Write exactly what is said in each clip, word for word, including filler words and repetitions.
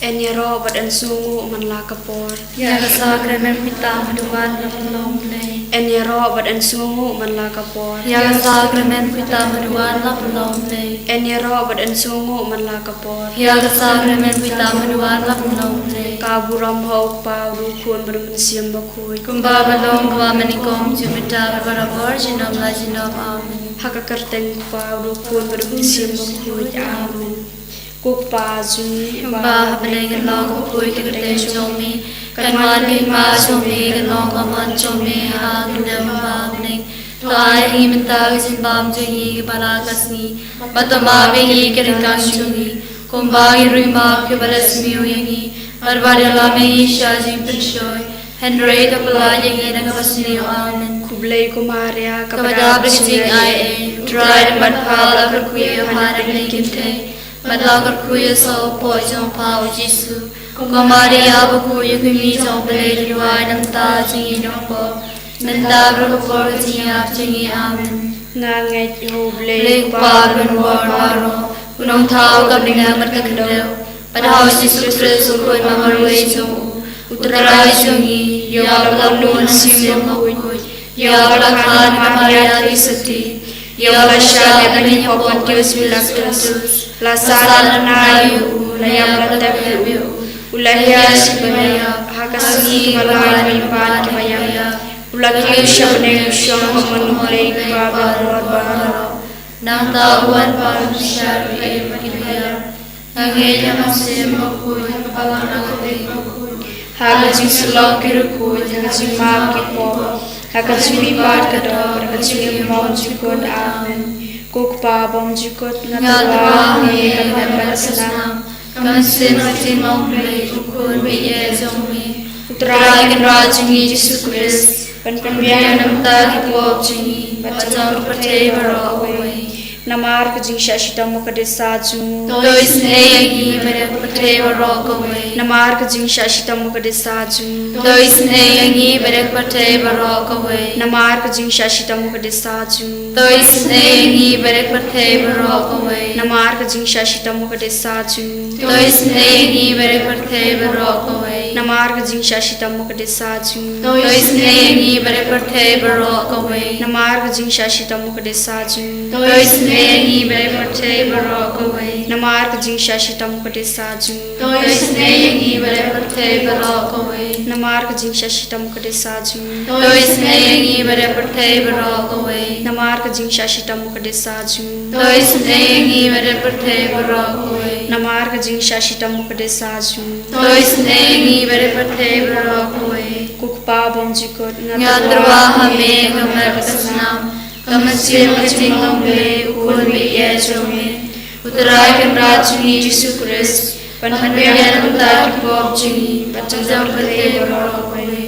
En ïaroh bad en sngewnguh man la ka por. Ïa ka sakramen phi tam haduh wan la pynlong Blei. En ïaroh bad en sngewnguh man la ka por. Ïa ka sakramen phi tam haduh wan la pynlong Blei. En ïaroh bad en sngewnguh man la ka por. Ïa ka sakramen phi tam haduh wan la pynlong Blei. Ka burom ha U Kpa, U Khun bad U Mynsiem Bakhuid. Kumba ba long, kumba mynnyngkong, mynta bad barabor, junom la junom. Amen. Ha ka kyrteng U Kpa, U Khun bad U Mynsiem Bakhuid. Amen. Ko Kpa jong ngi uba ha bneng, kan long kyrkhu ïa ka kyrteng jong me, kan wan ka hima jong me, kan long ka mon jong me ha ka khyndew kumba ha bneng. To ai ha ngi mynta ka jingbam jong ngi kaba la ka sngi, bad to map ïa ngi ki ryngkang jong ngi, kumba ngi ruh ngi map ïa kiba la sniew ïa ngi, bad wat ïalam ïa ngi sha jingpynshoi, hynrei to pyllait ïa ngi na ka basniew. Amen. Khublei ko Maria, kaba dap da ka jingaiei, U Trai u don bad pha, pha la kyrkhu ïa pha na bneng ki kynthei, bad la kyrkhu ïa u saw hapoh jong pha U Jisu. Ko Maria bakhuid, ïakhun ïa ngi ki jong U Blei, to duwai na ka bynta jong ngi ki donkam, mynta bad ha ka por ka jingïap jong ngi. Amen. Nga ngeit ha U Blei, U Kpa uba don bor baroh, u nongthaw ka bneng bad ka khyndew, bad ha U Jisu Khrist U Khun ba marwei jong u, U Trai jong ngi, ïa uba la buh U Mynsiem Bakhuid, ïa uba la kha na ka Maria Theisotti, ïa uba la shah leh ban ïeng ha u Pontius Pilatus, la sahnarphna ïa u, la ïap la tep ïa u, u la hiar sha ki baïap, ha ka sngi kaba lai na ki ba ïap, u la kiew sha bneng, u shong ha ka mon U Blei uba don bor baroh. Nangta u wan ban pynshai ïa ki baïap. Nga ngeit ha U Mynsiem Bakhuid, ha ka Balang Katolik bakhuid, ha ka jingsyllok ki riewkhuid, ha ka jingmap ki pop, ha ka jingmihpat ka doh, ha ka jingim bymjukut. Amen. Ko Kpa bymjukut, nga tyrwa ha me, ka met bad ka snam, ka mynsiem bad ka jinglong Blei, U Khun baieit jong me, U Trai Kynrad jong ngi Jisu Khrist, ban pynbiang na ka bynta ki pop jong ngi bad jong ka pyrthei baroh kawei. Namar ka jingshah shitom u Kdisa jong u, to isynei ïa ngi bad ïa ka pyrthei baroh kawei. Namar ka jingshah shitom u Kdisa jong u, to isynei ïa ngi bad ïa ka pyrthei baroh kawei. Namar ka jingshah shitom u Kdisa jong u, to isynei ïa ngi bad ïa ka pyrthei baroh kawei. Namar ka jingshah shitom u Kdisa jong u, to isynei ïa ngi bad ïa ka pyrthei baroh kawei. Namar ka jingshah shitom u Kdisa jong u, to isynei ïa ngi bad ïa ka pyrthei baroh kawei. Namar ka jingshah shitom u Kdisa jong u, to isynei ïa ngi bad ïa ka pyrthei baroh kawei. Namar ka jingshah shitom u Kdisa jong u, to isynei ïa ngi bad ïa ka pyrthei baroh kawei. Namar ka jingshah shitom u Kdisa jong u, to isynei ïa ngi bad ïa ka pyrthei baroh kawei. Namar ka jingshah shitom u Kdisa jong u, to isynei ïa ngi bad ïa ka pyrthei baroh kawei. Namar ka jingshah shitom u Kdisa jong u, to isynei ïa ngi bad ïa ka pyrthei baroh kawei. Ko Kpa bymjukut, nga tyrwa ha me, ka met ka snam, ka mynsiem ka jinglong Blei, U Khun baieit jong me, U Trai Kynrad jong ngi Jisu Khrist, ban pynbiang na ka bynta ki pop jong ngi bad jong ka pyrthei baroh kawei.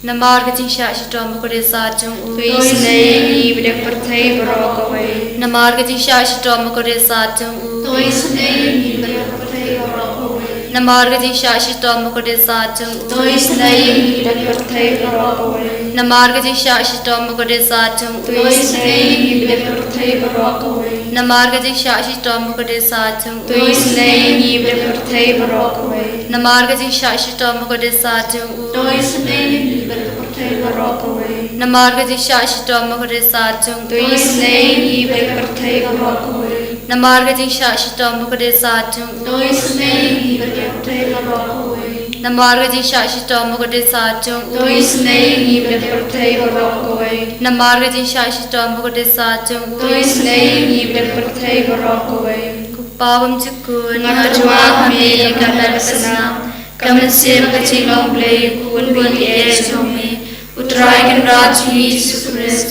Namar ka jingshah shitom u Kdisa jong u, to isynei ïa ngi bad ïa ka pyrthei baroh kawei. Namar ka jingshah shitom u Kdisa jong u, to isynei ïa ngi bad ïa ka pyrthei baroh kawei. Namar ka jingshah shitom u Kdisa jong u, to isynei ïa ngi bad ïa ka pyrthei baroh kawei. Namar ka jingshah shitom u Kdisa jong u, to isynei ïa ngi bad ïa ka pyrthei baroh kawei. Namar ka jingshah shitom u Kdisa jong u, to isynei ïa ngi bad ïa ka pyrthei baroh kawei. Namar ka jingshah shitom u Kdisa jong u, to isynei ïa ngi bad ïa ka pyrthei baroh kawei. Namar ka jingshah shitom u Kdisa jong u, to isynei ïa ngi bad ïa ka pyrthei baroh kawei. Namar ka jingshah shitom u Kdisa jong u, to isynei ïa ngi bad ïa ka pyrthei baroh kawei. Namar ka jingshah shitom u Kdisa jong u, to isynei ïa ngi bad ïa ka pyrthei baroh kawei. Namar ka jingshah shitom u Kdisa jong u, to isynei ïa ngi bad ïa ka pyrthei baroh kawei. Ko Kpa bymjukut, nga tyrwa ha me, ka met ka snam, ka mynsiem ka jinglong Blei, U Khun baieit jong me, U Trai Kynrad jong ngi Jisu Khrist,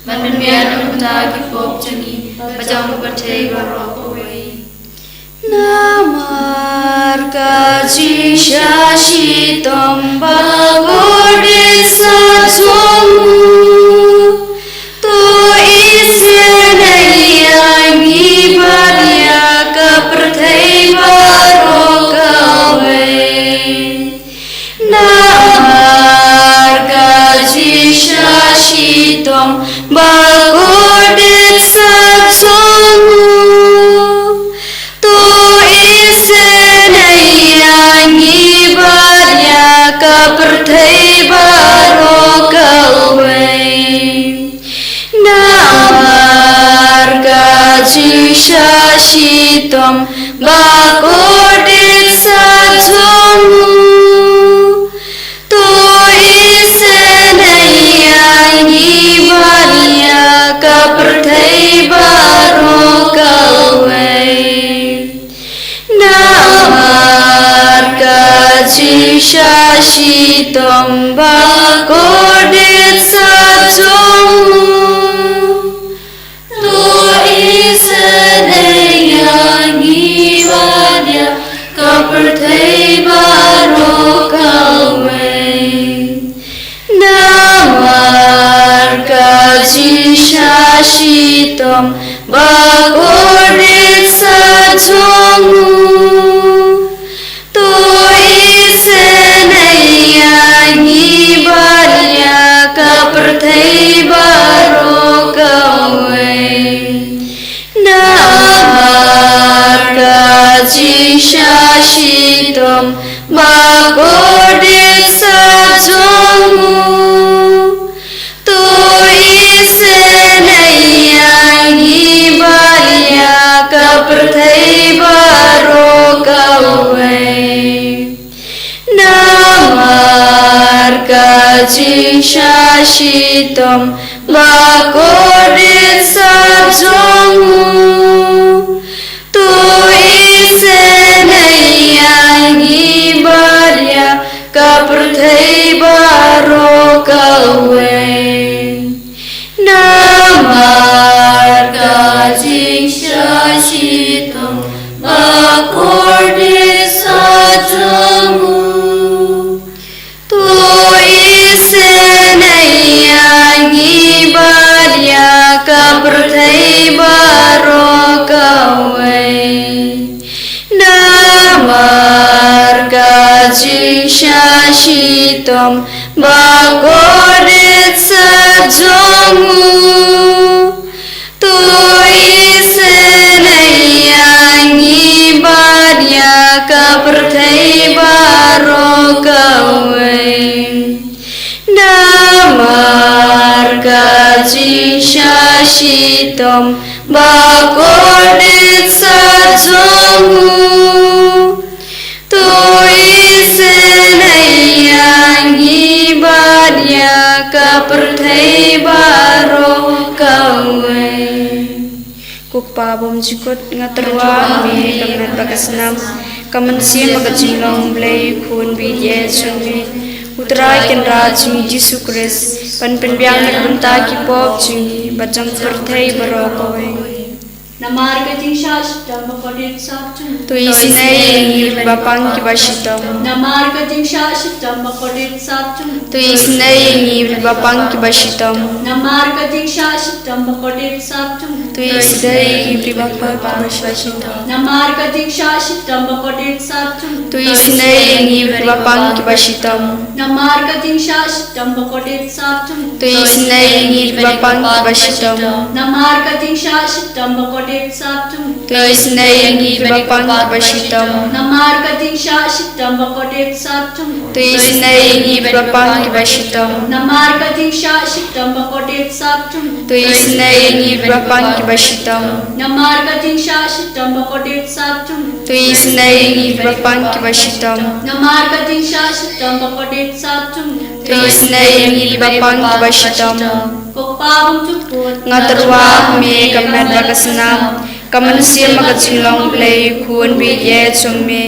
ban pynbiang na ka bynta ki pop jong ngi bad jong ka pyrthei baroh kawei. Namar ka jingshah shitom bakordit sa jong u, to isynei ïa ngi bad ïa ka pyrthei baroh kawei. Namar ka jingshah shitom bakordit sa jong u, to isynei sha shitom ba kordit sat jong u. To isynei ïa ngi bad ïa ka pyrthei baroh kawei. Namar ka jingsha shitom ba kordit sat jong u. To isynei ïa ngi bad ïa ka pyrthei baroh kawei. Namar ka jingsha shitom ba kordit sat jong u. To isynei ïa ngi bad ïa ka pyrthei baroh kawei. Namar ka jingsha shitom ba kordit sat jong u. To isynei ïa ngi bad ïa ka pyrthei baroh kawei. Namar ka jingsha shitom ba kordit sat jong u. To isynei ïa ngi bad ïa ka pyrthei baroh kawei. Namar ka jingsha shitom ba kordit sat jong u. To isynei ïa ngi bad ïa ka pyrthei baroh kawei. Namar ka jingsha shitom ba kordit sat jong u. To isynei ïa ngi bad ïa ka pyrthei baroh kawei. Namar ka jingsha shitom ba kordit sat jong u. To isynei ïa ngi bad ïa ka pyrthei baroh kawei. Ko Kpa bymjukut, nga tyrwa ha me ka met bad ka snam, ka mynsiem bad ka jinglong U Blei U Khun baieit jong me, U Trai Kynrad jong ngi Jisu Khrist, ban pynbiang na ka bynta ki pop jong ngi bad jong ka pyrthei baroh kawei. Namar ka jingsha shitom ba kordit sat jong u. To isynei ïa ngi bad ba pang kiba shitom. Namar ka jingsha shitom ba kordit sat jong u. To isynei ïa ngi bad ba pang kiba shitom. Namar ka jingsha shitom ba kordit sat jong u. To isynei ïa ngi bad ba pang kiba shitom. Namar ka jingsha shitom ba kordit sat jong u. To isynei ïa ngi bad ba pang kiba shitom. Namar ka jingsha shitom ba kordit sat jong u. To isynei ïa ngi bad ba pang kiba shitom. Namar ka jingsha shitom ba kordit sat jong u. To isynei ïa ngi bad ba pang kiba shitom. Namar ka jingsha shitom ba kordit sat jong u. To isynei ïa ngi bad ba pang kiba shitom. Namar ka jingsha shitom ba kordit sat jong u. To isynei ïa ngi bad ba pang kiba shitom. Namar ka jingsha shitom ba kordit sat jong u. To isynei ïa ngi bad ba pang kiba shitom. Namar ka jingsha shitom ba kordit sat jong u. To isynei ïa ngi bad ba pang kiba shitom. Ko Kpa bymjukut, nga tyrwa ha me ka met bad ka snam, ka mynsiem bad ka jinglong U Blei U Khun baieit jong me,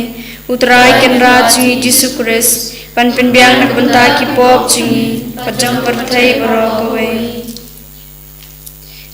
U Trai Kynrad jong ngi Jisu Khrist, ban pynbiang na ka bynta ki pop jong ngi bad jong ka pyrthei baroh kawei.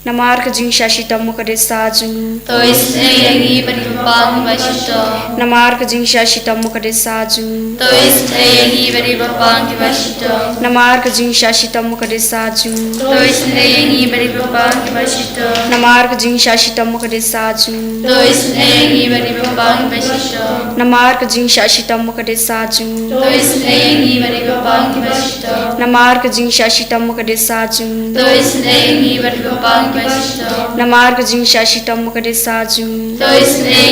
Namar ka jingsha shitom ba kordit sat jong u. To isynei ïa ngi bad ba pang kiba shitom. Namar ka jingsha shitom ba kordit sat jong u. To isynei ïa ngi bad ba pang kiba shitom. Namar ka jingsha shitom ba kordit sat jong u. To isynei ïa ngi bad ba pang kiba shitom. Namar ka jingsha shitom ba kordit sat jong u. To isynei ïa ngi bad ba pang kiba shitom. Namar ka jingsha shitom ba kordit sat jong u. To isynei ïa ngi bad ba pang kiba shitom. Namar ka jingsha shitom ba kordit sat jong u. To isynei ïa ngi bad ba pang kiba shitom. Namar ka jingsha shitom ba kordit sat jong u. To isynei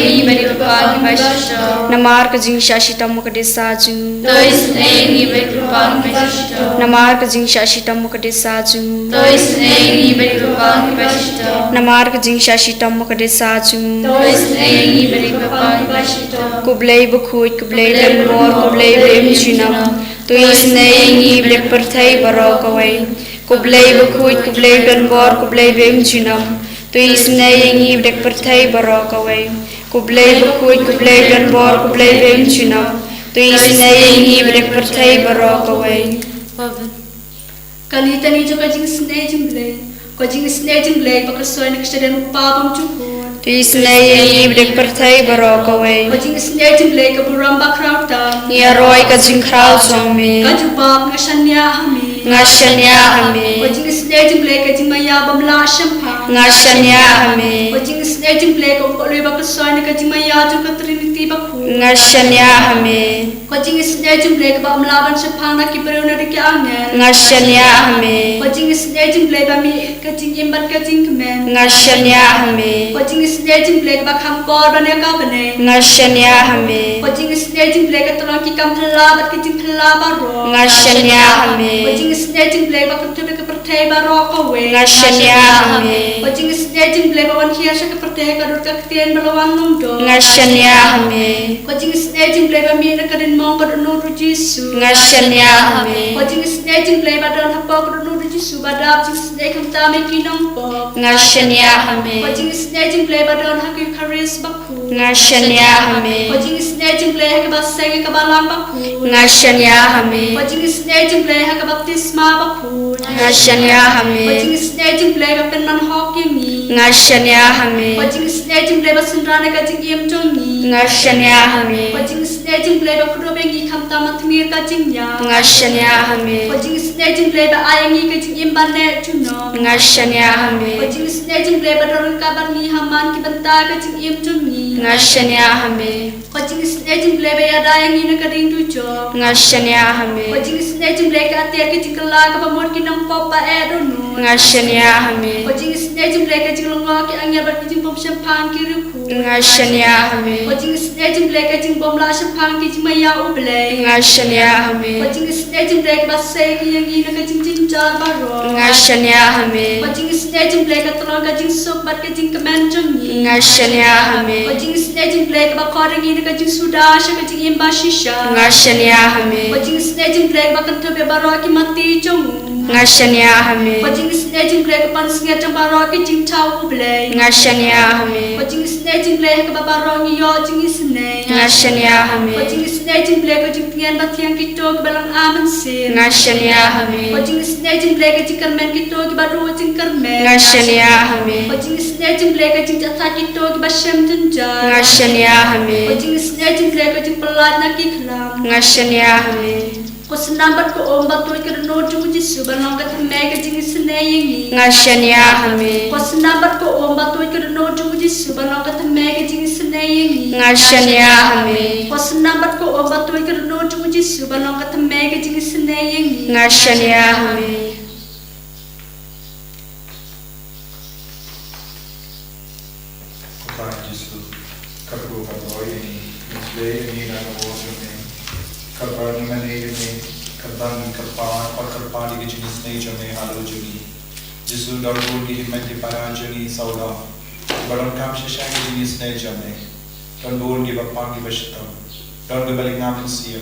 Namar ka jingshah shitom ka dei sa jong u. To isynei ïa ngi bad ki kyrpang kiba shitom. Namar ka jingshah shitom ka dei sa jong u. To isynei ïa ngi bad ki kyrpang kiba shitom. Namar ka jingshah shitom ka dei sa jong u. To isynei ïa ngi bad ki kyrpang kiba shitom. Ko Blei bakhuid, ko Blei donbor, ko Blei ba im junom. To isynei ïa ngi bad ka pyrthei baroh kawei. Ko Blei bakhuid, ko Blei donbor, ko Blei ba im junom. To isynei ïa ngi bad ka pyrthei baroh kawei. Ko Blei bakhuid, ko Blei donbor, ko Blei ba im junom. To isynei ïa ngi bad ka pyrthei baroh kawei. Ka litani jong ka jingisynei jong U Blei. Ka jingisynei jong U Blei ba ka soi na ka shadem u Kpa bymjukut. To isynei ïa ngi bad ka pyrthei baroh kawei. Ka jingisynei jong U Blei ka burom bakhraw tam. Ngi ïaroh ïa ka jingkhraw jong me. Ka jubab, nga shaniah ha me. Nga shaniah ha me. Ka jingisynei jong U Blei ka jingmaïa bym lah shemphang. Nga shaniah ha me. Ka jingisynei jong U Blei ka umpohlui ba ka soi na ka jingmaïa jong ka Trinity bakhuid. Nga shaniah ha me. Ka jingisynei jong U Blei kaba ym lah ban shemphang na ki briew ne na ki angel. Nga shaniah ha me. Ka jingisynei jong U Blei ba mih ka jingim bad ka jingkmen. Nga shaniah ha me. Ka jingisynei jong U Blei kaba kham kor ban ïa ka bneng. Nga shaniah ha me. Ka jingisynei jong U Blei ka tnat ki kam phylla bad ki jingphylla baroh. Nga shaniah ha me. Ka jingisynei jong U Blei ba kynthup ïa ka pyrthei baroh kawei. Nga shaniah ha me. Ka jingisynei jong U Blei ba wan hiar sha ka pyrthei ka dur ka ktien ba la wan long dor. Nga shaniah ha me. Ka jingisynei jong U Blei ba mih na ka ding mong ka dohnud u Jisu. Nga shaniah ha me. Ka jingisynei jong U Blei ba don hapoh ka dohnud u Jisu ba dap jingisynei khamtam ïa ki nongpop. Nga shaniah ha me. Ka jingisynei jong U Blei ba don ha ka Eukharist bakhuid. Nga shaniah ha me. Ka jingisynei jong U Blei ha kaba seng ïa kaba lang bakhuid. Nga shaniah ha me. Ka jingisynei jong U Blei ha ka baptisma bakhuid. Nga shaniah ha me. Ka jingisynei jong U Blei ba pynman hok ïa ngi. Nga shaniah ha me. Ka jingisynei jong U Blei ba synran ïa ka jingim jong ngi. Nga shaniah ha me. Ka jingisynei jong U Blei ba kdup ïa ngi khamtam ha tmier ka jingïap. Nga shaniah ha me. Ka jingisynei jong U Blei ba ai ïa ngi ka jingim ba neh junom. Nga shaniah ha me. Ka jingisynei jong U Blei ba don ryngkat bad ngi ha man ki bynta ka jingim jong ngi. Nga shaniah ha me. Ka jingisynei jong U Blei ba ïada ïa ngi na ka ding dujok. Nga shaniah ha me. Ka jingisynei jong U Blei ka atiar ka jingkylla kaba mut ki nongpop ba eh dohnud. Nga shaniah ha me. Ka jingisynei jong U Blei ka jinglyngngoh ki angel bad ki jingpynshemphang ki riewkhuid. Nga shaniah ha me. Ka jingisynei jong U Blei ka jingbymlah shemphang ki jingmaïa U Blei. Nga shaniah ha me. Ka jingisynei jong U Blei kaba sei ïa ngi na ka jingjynjar baroh. Nga shaniah ha me. Ka jingisynei jong U Blei ka tyllong ka jingsuk bad ka jingkmen jong ngi. Nga shaniah ha me. Ka jingisynei jong U Blei kaba khot ïa ngi na ka jingsuda sha ka jingim ba shisha. Nga shaniah ha me. Ka jingisynei jong U Blei kaba kynthup ïa baroh ki mati jong u. Nga shaniah ha me. Ka jingisynei jong U Blei ka pansngiat jong baroh ki jingthaw U Blei. Nga shaniah ha me. Ka jingisynei jong U Blei ha kaba baroh ngi ïoh jingisynei. Nga shaniah ha me. Ka jingisynei jong U Blei ka jingtngen ba thiang kito kiba long ar mynsiem. Nga shaniah ha me. Ka jingisynei jong U Blei ka jingkyrmen kito kiba duh jingkyrmen. Nga shaniah ha me. Ka jingisynei jong U Blei ka jingjahthait kito kiba shem jynjar. Nga shaniah ha me. Ka jingisynei jong U Blei ka jingpyllait na ki khlam. Nga shaniah ha me. Ko Synran bad ko Um ba tuid ka dohnud jong u Jisu ban long ka thymmei ka jingisynei ïa ngi. Nga shaniah ha me. Ko Synran bad ko Um ba tuid ka dohnud jong u Jisu ban long ka thymmei ka jingisynei ïa ngi. Nga shaniah ha me. Ko Synran bad ko Um ba tuid ka dohnud jong u Jisu ban long ka thymmei ka jingisynei ïa ngi. Nga shaniah ha me. Ko Trai Jisu, katba ka roi ïa ngi, ngi khlei ïa ngi na ka bor jong me. Katba ngi mane ïa me, katba ngi kyrpad, pat kyrpad ïa ka jingisynei jong me halor jong ngi. Jisu, don bun ki hynmen ki para jong ngi sawdong kiba donkam shisha ka jingisynei jong me. Don bun kiba pang kiba shitom. Don kiba lyngngoh mynsiem.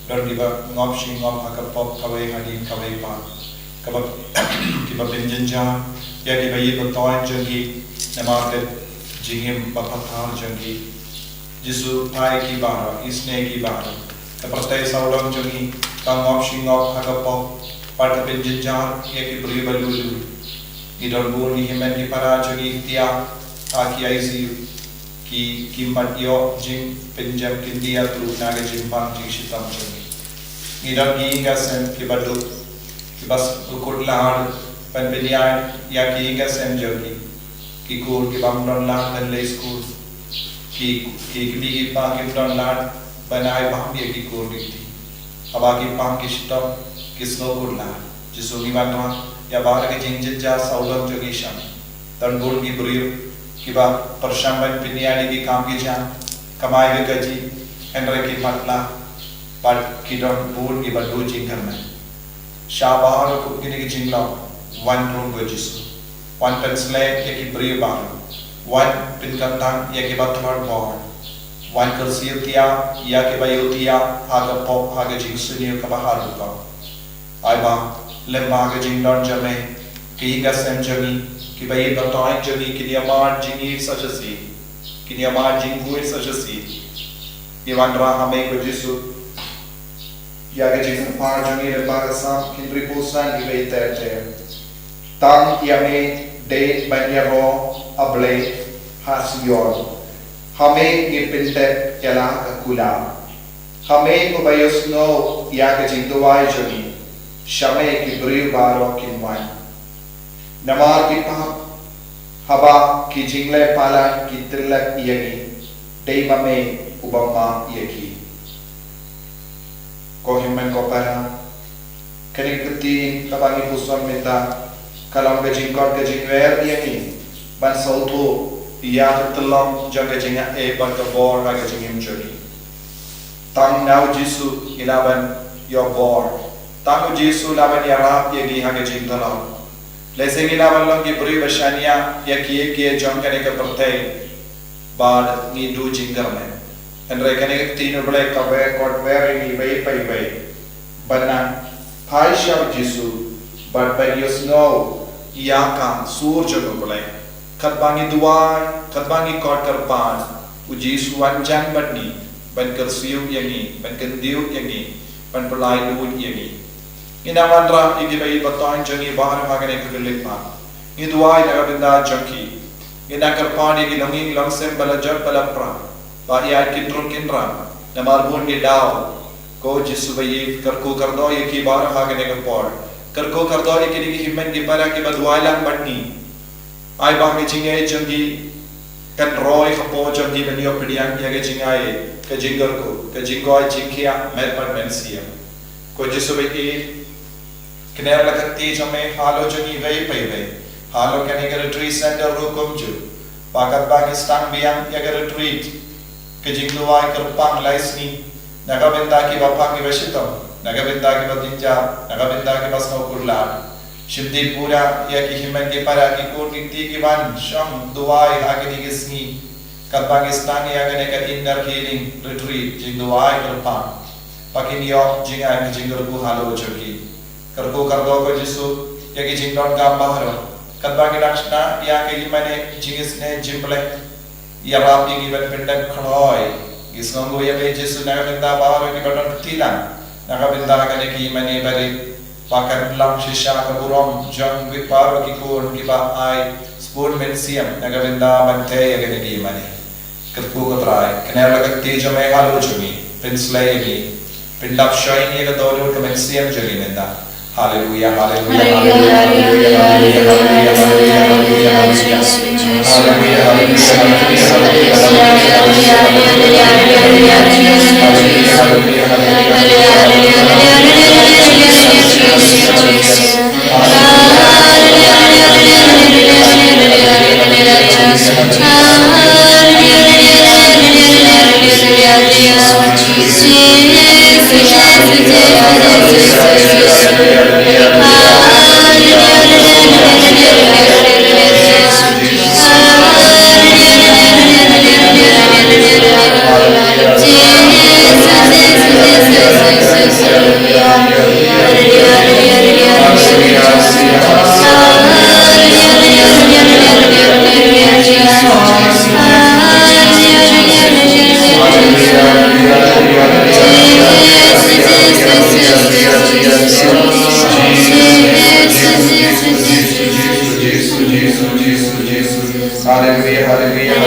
Don kiba ngop shi ngop ha ka pop kawei hadien kawei pat. Kaba, kiba pynjynjar ïa kiba ïeit ba thoh jong ki namar ka jingim ba pathar jong ki. Jisu, peit ïa ki baroh, isynei ïa ki baroh. Ka pyrthei sawdong jong ngi ka ngop shi ngop ha ka pop, bad ka pynjynjar ïa ki briew ba lulu. Ngi don bun ki hynmen ki para jong ngi ktien ha ki I C U. Ki, kim pat ïoh jingpynjem kyndit ruh na ka jingpang jingshitom jong ngi. Ngi don ki ïing ki sem kiba duk, kiba sngewkhuslai ban pynïaid ïa ki ïing ki sem jong ki. Ki kur ki bym don lad ban leit skul. Ki, ki kmie ki kpa kim don lad ban ai bam ïa ki kur ki kti. Haba ki pang ki shitom, ki sngewkhuslai. Jisu, ngi wanrah ïa baroh ki jingjynjar sawdong jong ngi sha me. Don bun ki briew Kiba pyrshang ban pynïaid ïa ki kam ki jam, kamai ka kajih, hynrei ki matlah, bad ki don bun kiba duh jingkyrmen. Sha baroh kine ki jinglong, wan rung ko Jisu. Wan pynsleh ïa ki briew baroh. Wan pynkyntang ïa kiba tlot bor. Wan kyrsiew tiar ïa kiba ïoh tiar ha ka pop ha ka jingsniew kaba haduh. Ai ba, lyngba ka jingdon jong me, ki ïing ki sem jong ngi, kiba ïeit ba toiñ jong ngi, kin ïa mad jingïeit sa shisien, kin ïa mad jingkhuid sa shisien. Ngi wanrah ha me ko Jisu, ïa ka jingkyrpad jong ngi lyngba ka Salm hynriewphew san, kaba ïaid ter ter. Tang ïa me dei ban ïaroh, A Blei, ha Sion. Ha me ngin pyntep ïa la ka kular. Ha me uba ïohsngew ïa ka jingduwai jong ngi, sha me ki briew baroh kin wan. Namar ki pap, haba ki jingleh palat ki tyllep ïa ngi, dei ma me uba map ïa ki. Ko hynmen ko para, kane ka ktien kaba ngi puson mynta, ka long ka jingkot ka jingwer ïa ngi ban sngewthuh ïa ka tyllong jong ka jingaiei bad ka bor ha ka jingim jong ngi. Tang na u Jisu ngi lah ban ïoh bor. Tang u Jisu lah ban ïarap ïa ngi ha ka jingtylli. Lehse ngi lah ban long ki briew ba shaniah ïa kiei kiei jong kane ka pyrthei, bad ngi duh jingkyrmen. Hynrei kane ka ktien U Blei ka wer, kot wer ïa ngi iwei pa iwei. Ban nang phai sha u Jisu, bad ban ïohsngew ïa ka sur jong U Blei. Katba ngi duwai, katba ngi kot kyrpad, u Jisu un jan bad ngi, ban kyrsiew ïa ngi, ban kyntiew ïa ngi, ban pynlait lut ïa ngi. Ngi nang wanrah ïa kiba ïeit ba toiñ jong ngi baroh ha kane ka khyllipmat. Ngi duwai na ka bynta jong ki. Ngi nang kyrpad ïa ki longïing longsem ba la jot ba la pra, ba ïa kin rung kin ram, namar bun ki daw. Ko Jisu ba ïeit, kyrkhu kyrdoh ïa ki baroh ha kane ka por. Kyrkhu kyrdoh ïa kine ki hynmen ki para kiba duwai lang bad ngi. Ai ba ka jingaiei jong ki kan roi hapoh jong ki ban ïoh pdiang ïa ka jingaiei, ka jingkyrkhu, ka jingkoit jingkhiah met bad mynsiem. Ko Jisu ba ïeit, kner la ka kti jong me halor jong ngi iwei pa iwei. Halor kane ka retreat center ruh kumjuh. Ba katba ngi sdang biang ïa ka retreat, ka jingduwai kyrpang lai sngi, na ka bynta kiba pang kiba shitom, na ka bynta kiba jynjar, na ka bynta kiba sngewkhuslai. Shimti pura ïa ki hynmen ki para, ki khun ki kti ki ban shong duwai ha kine ki sngi. Katba ngi sdang ïa kane ka inner healing retreat, jingduwai kyrpang, ba kin ïoh jingaiei ka jingkyrkhu halor jong ki. Kyrkhu kyrdoh ko Jisu ïa ki jingdonkam baroh. Katba ngi dang shna ïa ka ïingmane jingisynei jingpyllait, ïarap ïa ngi ban pyndep khlaiñ. Ngi sngewnguh ïa me Jisu na ka bynta baroh kiba don kti lang na ka bynta kane ka ïingmane barit. Ba kan long shisha ka burom jong baroh ki khun kiba ai sbun mynsiem na ka bynta ban tei ïa kane ka ïingmane. Kyrkhu ko Trai, kner la ka kti jong me halor jong ngi, pynshlei ïa ngi, pyndap shai ïa ka dohnud ka mynsiem jong ngi mynta. Haleluya, haleluya, haleluya, haleluya, haleluya, haleluya, haleluya, haleluya, haleluya. Haleluya, haleluya, haleluya, haleluya, haleluya, haleluya, haleluya. Haleluya, haleluya, haleluya,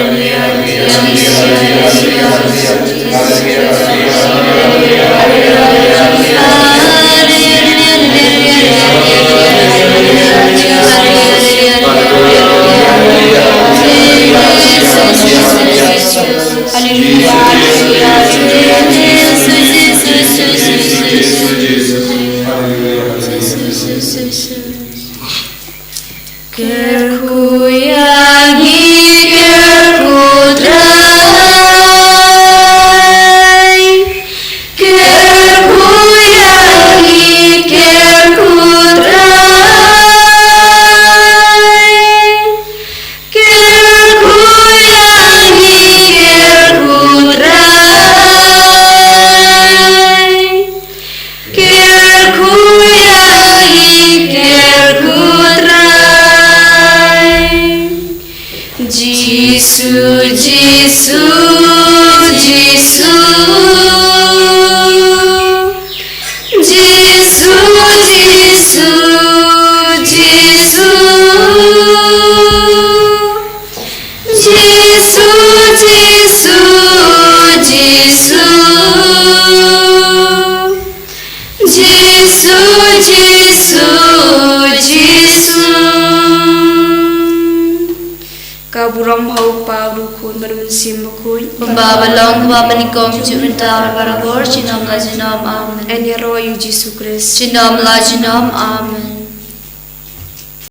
haleluya, haleluya, haleluya. Jisu, Jisu, Jisu, Jisu, Jisu, Jisu, Jisu, Jisu, Jisu, Jisu, Jisu. Ka burom ha u Kpa, u Khun bad u Mynsiem Bakhuid. Kumba ba long, kumba ba nyngkong, juh mynta bad barabor, junom la junom. Amen. Yn ïaroh ïa u Jisu Khrist. Junom la junom. Amen.